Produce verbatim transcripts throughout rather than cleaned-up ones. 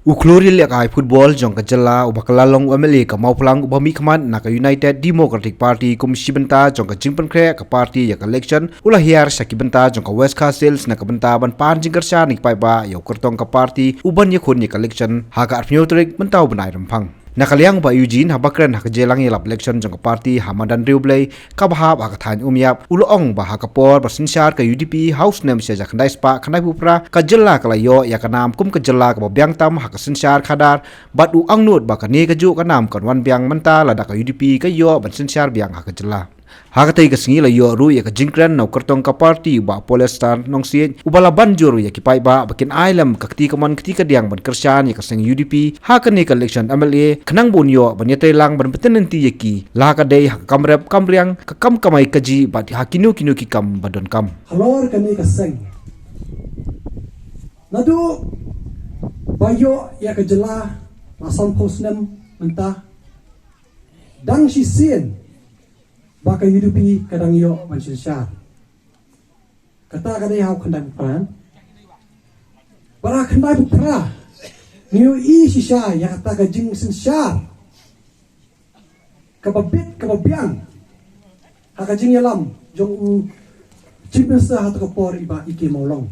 U khlur ïalehkai football jong ka jylla uba kylla long u M L A ka Mawphlang uba mihkhmat na ka United Democratic Party kum shi bynta jong ka jingpynkhreh ka party ïa ka election u la hiar sha ki bynta jong ka West Khasi Hills na ka bynta ban pan jingkyrshan na ki paidbah ïa u kyrtong ka party u ban ïakhun ïa ka election ha ka arphew tarik mynta u bnai Rymphang. Na ka liang Bah Eugene haba kren ha ka jingïalang ïalap election jong ka party ha madan Riewblei kaba hap ha ka thaiñ Umïap u la ong ba ha ka por ba synshar ka U D P ha u snem shi hajar khyndai spah khyndaiphew phra ka jylla ka la ïoh ïa ka nam kum ka jylla kaba biang tam ha ka synshar khadar bad u angnud ba kane kajuh ka nam kan wan biang mynta lada ka U D P ka ïoh ban synshar biang ha ka jylla. Ha katei ka sngi la ïoh ruh ïa ka jingkren na u kyrtong ka party Bah Paulester Nongsiej uba la ban jur ïa ki paidbah ba kin ai lem ka kti kamon kti kadiang ban kyrshan ïa ka seng U D P ha kane ka election M L A khnang ba un ïoh ban ïatreilang ban bteng lynti ïa ki la ka dei ha ka kam rep kam riang ka kam kamai kajih bad ha kino kino ki kam ba donkam. Halor kane ka seng naduh ba ïoh ïa ka jylla la sanphew snem mynta dang shisien ba ka U D P ka dang ïoh ban synshar. Kata ka dei ha u khyndai phew phra. Bad ha khyndai phew phra ngi ïohi shisha ïa kata ka jingsynshar kaba bit kaba biang ha ka jingïalam jong u Chief Minister ha kata ka por i Bah E K Mawlong.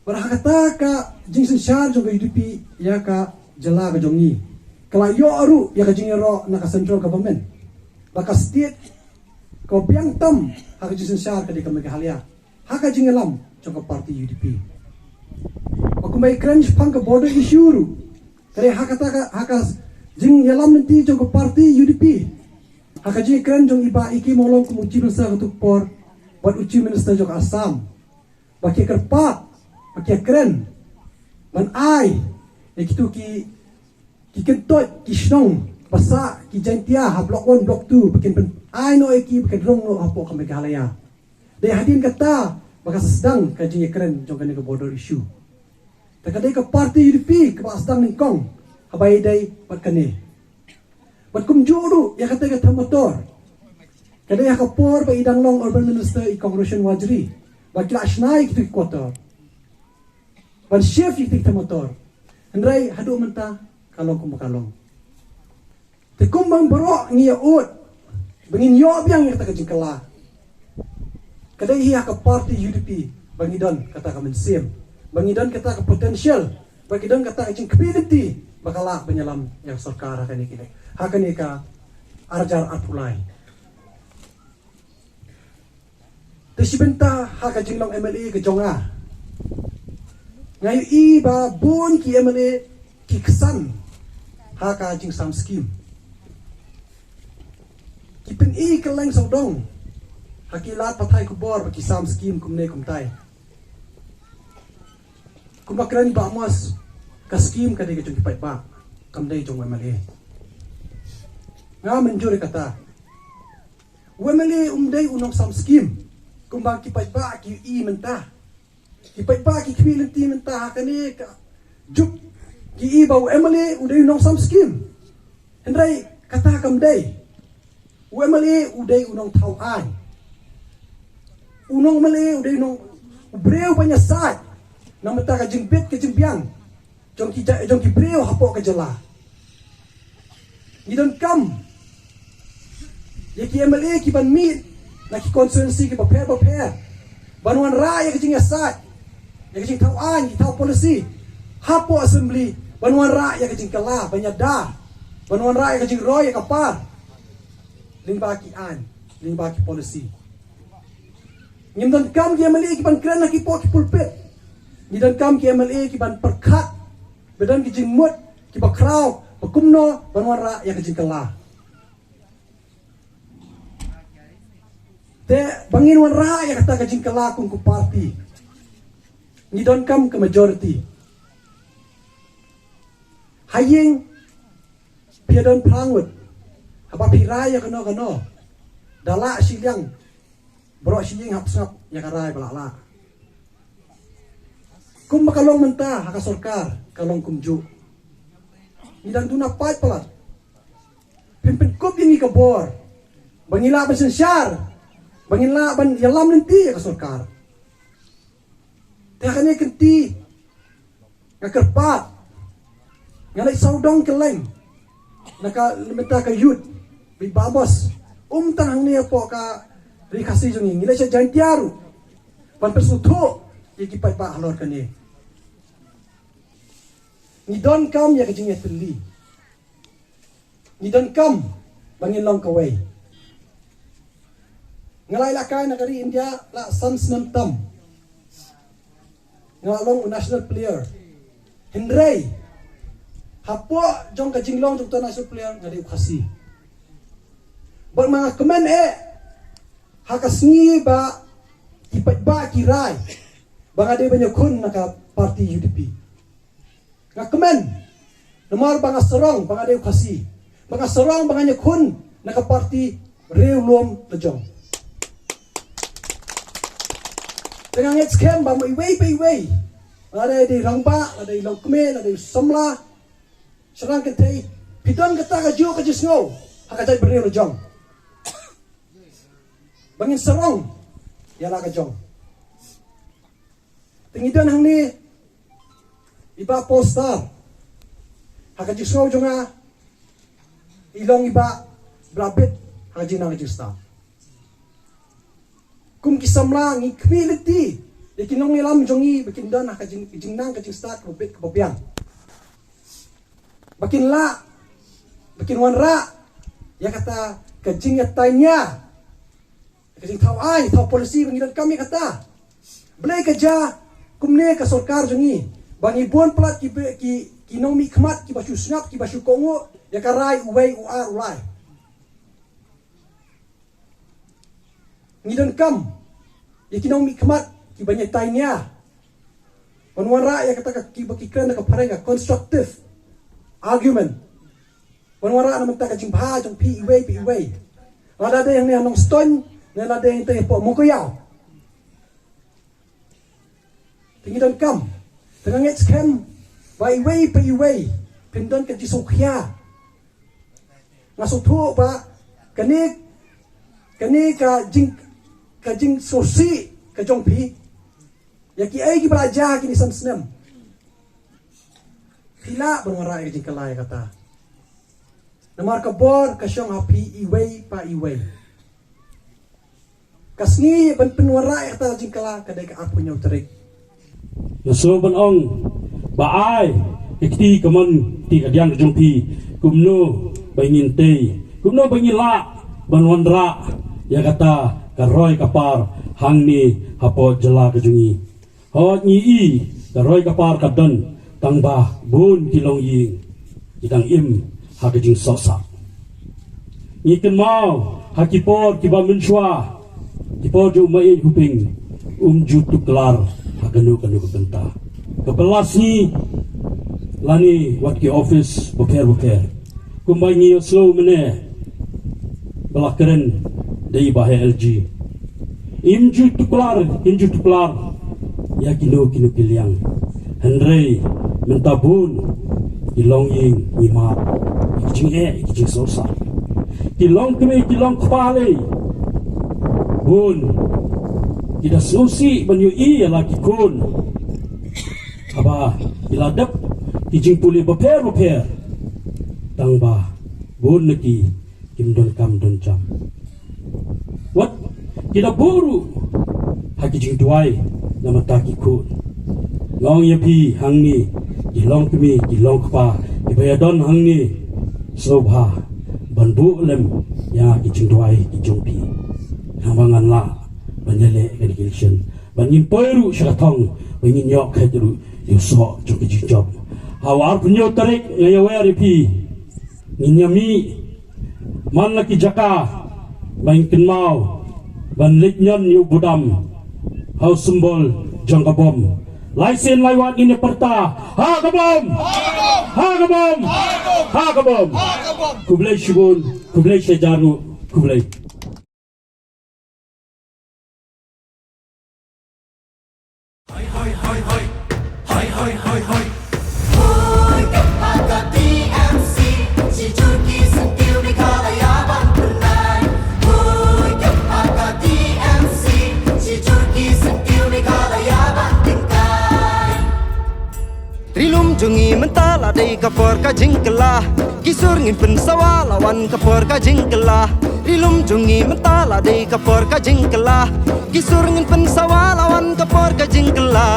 Bad ha kata ka jingsynshar jong ka U D P ïa ka jylla ka jong ngi ka la ïoh ruh ïa ka jingïaroh na ka central government ba ka state kaba biang tam ha ka jingsynshar ka dei ka Meghalaya ha ka jingïalam jong ka party U D P. Ba kumba i kren shaphang ka border issue ruh ka dei ha kata ka ha ka jingïalam lynti jong ka party U D P. Ha ka jingkren jong i Bah E K Mawlong kum u Chief Minister ha kata ka por bad u Chief Minister jong ka Assam ba ki kyrpad ba ki kren ban ai ïa kitu ki ki kyntoit ki shnong ba sah ki Jaintia ha block one block two ba kin pyn ai noh ïa ki ba kin rung noh hapoh ka Meghalaya. Dei hadien kata ba ka sdang ka jingïakren jong kane ka border issue. Te ka dei ka party U D P kaba sdang nyngkong haba ïadei bad kane. Bad kumjuh ruh ïa kata ka Thamator ka dei ha ka por ba i dang long urban minister i Kong Roshan Warjri ba ki la shna ïa kitu ki quarter ban shift ïa kitu ki Thamator. Hynrei haduh mynta ka long kumba ka long. Te kumba baroh ngi ïa ud ba ngin ïoh biang ïa kata ka jingkylla. Ka dei hi ha ka party U D P ba ngi don kata ka mynsiem ba ngi don kata ka potential ba ngi don kata ka jingkhmih lynti ba ka lah ban ïalam ïa ka sorkar ha kane ka ha kane ka arjar arphew lai. Te shi bynta ha ka jinglong M L A ka jong nga nga ïohi ba bun ki M L A ki ksan ha ka jingsam skim. Ki pyni kylleng sawdong ha ki lad pathai khubor ba ki sam skim kumne kumtai. Kumba kren Bah Amos ka skim ka dei ka jong ki paidbah kam dei jong u M L A. Nga mynjur ïa kata. U M L A um dei u nongsam skim kumba ki paidbah ki i mynta. Ki paidbah ki khmih lynti mynta ha kane ka juk ki i ba u M L A u dei u nongsam skim. Hynrei kata kam dei. U M L A u dei u nongthaw aiñ. U nong M L A u dei u nong u briew ba ïasaid na mynta ka jingbit ka jingbiang jong ki ja- jong ki briew hapoh ka jylla. Ngi donkam ïa ki M L A ki ban mih na ki constituency ki bapher bapher ban wanrah ïa ka jingïasaid ïa ka jingthaw aiñ ki thaw policy hapoh assembly ban wanrah ïa ka jingkylla ban ïada ban wanrah ïa ka jingroi ïa ka par lyngba ki aiñ lyngba ki policy. Ngim donkam ki M L A ki ban kren ha ki poh ki pulpit. Ngi donkam ki M L A ki ban pyrkhat ba don ki jingmut ki ba khraw ba kumno ban wanrah ïa ka jingkylla. Te ba ngin wanrah ïa kata ka jingkylla kum ka party ngi donkam ka majority. Ha ïing phi ïa don phra ngut haba phi rai ïa kano kano da lah shiliang baroh shi ïing hap sngap ïa ka rai ba la lah. Kumba ka long mynta ha ka sorkar ka long kumjuh. Ngi dang duna paid palat. Phin pynkup ïa ngi ka bor ba ngi lah ban synshar ba ngi lah ban ïalam lynti ïa ka sorkar. Te ha kane ka kynti Nga kyrpad. Nga leit sawdong kylleng na ka mynta ka youth, bad ba bos, ym tang hangne hapoh ka Ri Khasi jong ngi, ngi leit sha Jaintia ruh ban pynsngewthuh ïa ki paidbah halor kane. Ngi donkam ïa ka jingïatylli. Ngi donkam ba ngin long kawei. Nga la ïalehkai na ka ri India la san snem tam. Nga la long u national player. Hynrei hapoh jong ka jinglong jong uta national player nga dei u Khasi. Bad ma nga kmen eh ha ka sngi ba ki paidbah ki rai ba nga dei ban ïakhun na ka party U D P. Nga kmen namar ba nga sarong ba nga dei u Khasi, ba nga sarong ba ngan ïakhun na ka party riewlum lajong. Te nga ngeit skhem ba ma iwei pa iwei, lada dei rangbah, lada dei longkmie, lada dei samla, sharang kynthei, phi don kata ka juh ka jingsngew ha ka jaitbynriew lajong ba ngin sarong ïa la ka jong. Te ngi don hangne i Bah Paul Star. Ha ka jingsngew jong nga i long i bah ba la bit ha ka jingnang ka jingstad. Kum ki samla ngi khmih lynti ïa ki nongïalam jong ngi ba kin don ha ka jing, jingnang ka jingstad kaba bit kaba biang, ba kin lah, ba kin wanrah ïa kata ka jingïataiñia, ka jingthaw aiñ, thaw policy ba ngi donkam ïa kata. Balei ka jia kumne ka sorkar jong ngi ba ngi bun palat ki, ki, ki nongmihkhmat kiba shu sngap, kiba shu kohnguh ïa ka rai uwei, u ar, u lai. Ngi donkam ïa ki nongmihkhmat kiba ïataiñia ban wanrah ïa kata ka, kiba ki kren da ka phareng ka constructive argument. Ban wanrah na mynta ka jingbha jong phi iwei pa iwei, lada dei hangne ha Nongstoiñ ne lada dei hangne hapoh Mowkaiaw. Te ngi donkam, te nga ngeit skhem ba iwei pa iwei phin don ka jingsngewkhia. Nga sngewthuh ba kane, kane ka jing, ka jingsngewsih ka jong phi ïa kiei kiba la jia ha kine san snem, phi lah ban wanrah ïa ka jingkylla ïa kata. Namar ka bor ka shong ha phi iwei pa iwei. Ka sngi ban pynwanrah ïa kata ka jingkylla ka dei ka arphew hynñiew tarik. Nga sngew ban ong ba ai ka kti kamon kti kadiang ka jong phi kumno ba ngin tei, kumno ba ngin lah ban wanrah ïa kata ka roi ka par hangne hapoh jylla ka jong ngi. Hooid ngi i ka roi ka par ka don, tang ba bun ki longïing ki dang im ha ka jingsohsah. Ngi kynmaw ha ki por kiba mynshuwa, ki por jong u Maieit Huping, um ju tuklar ha kano kano ka bynta, ka pynlong sngi lane wat ki office bapher bapher. Kumba ngi ïohsngew mynne ba la kren da i Bah L G, im ju tuklar, im ju tuklar ïa kino kino ki liang. Hynrei mynta bun ki longïing ngi mad ïa ki jingeh, ïa ki jingsohsah. Ki longkmie, ki longkpa lei, bun ki da sngewsih ban ïohi ïa la ki khun haba ki la dep ki jingpule bapher bapher, tang ba bun na ki kim don kam don jam. Wat ki da buh ruh ha ki jingduwai na bynta ki khun. Nga ong ïa phi hangne, ki longkmie, ki longkpa kiba ïadon hangne, sngewbha ban buh lem ïa ki jingduwai ki jong phi, haba ngan lah ban ïaleh kane ka election, ban ngin poi ruh sha ka thong, ban ngin ïoh kheit ruh ïa u soh jong ka jingjop. Ha u arphew hynñiew tarik nga ïawer ïa phi, ngin ïa mih man la ki jaka ban kynmaw ban leit ñion ïa u budam ha u symbol jong ka bom. Lai sien lai wat ngin ïa pyrta, ha ka bom! Ha ka bom! Ha ka bom! Khublei shibun, khublei shihajar nguh, khublei. La dei ka por ka jingkylla, ki sur ngin pynsawa la wan ka por ka jingkylla. Ri lum jong ngi mynta la dei ka por ka jingkylla, ki sur ngin pynsawa la wan ka por ka jingkylla.